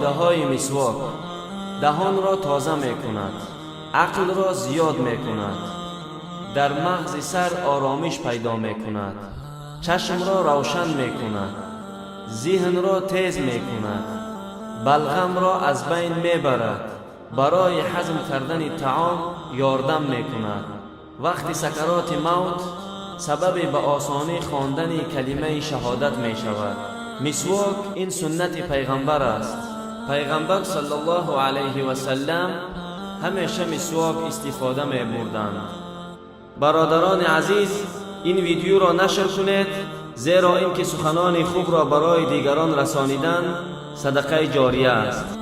Фоидаҳои мисвок: даҳонро тоза мекунад, ақлро зиёд мекунад, дар мағзи сар оромиш пайдо мекунад, чашмро равшан мекунад, зиҳнро тез мекунад, балғамро аз байн мебарад, барои ҳазм кардани таом ёрдам мекунад, вақти сакароти мавт сабаби ба осонӣ хондани калимаи шаҳодат мешавад. Мисвок ин суннати пайғамбар аст. Пайғамбар саллаллоҳу алайҳи васаллам ҳамеша мисвок истифода мебурданд. Бародарони азиз, ин видеоро нашр кунед, зеро ин ки суханони хубро барои дигарон расонидан садақаи ҷория аст.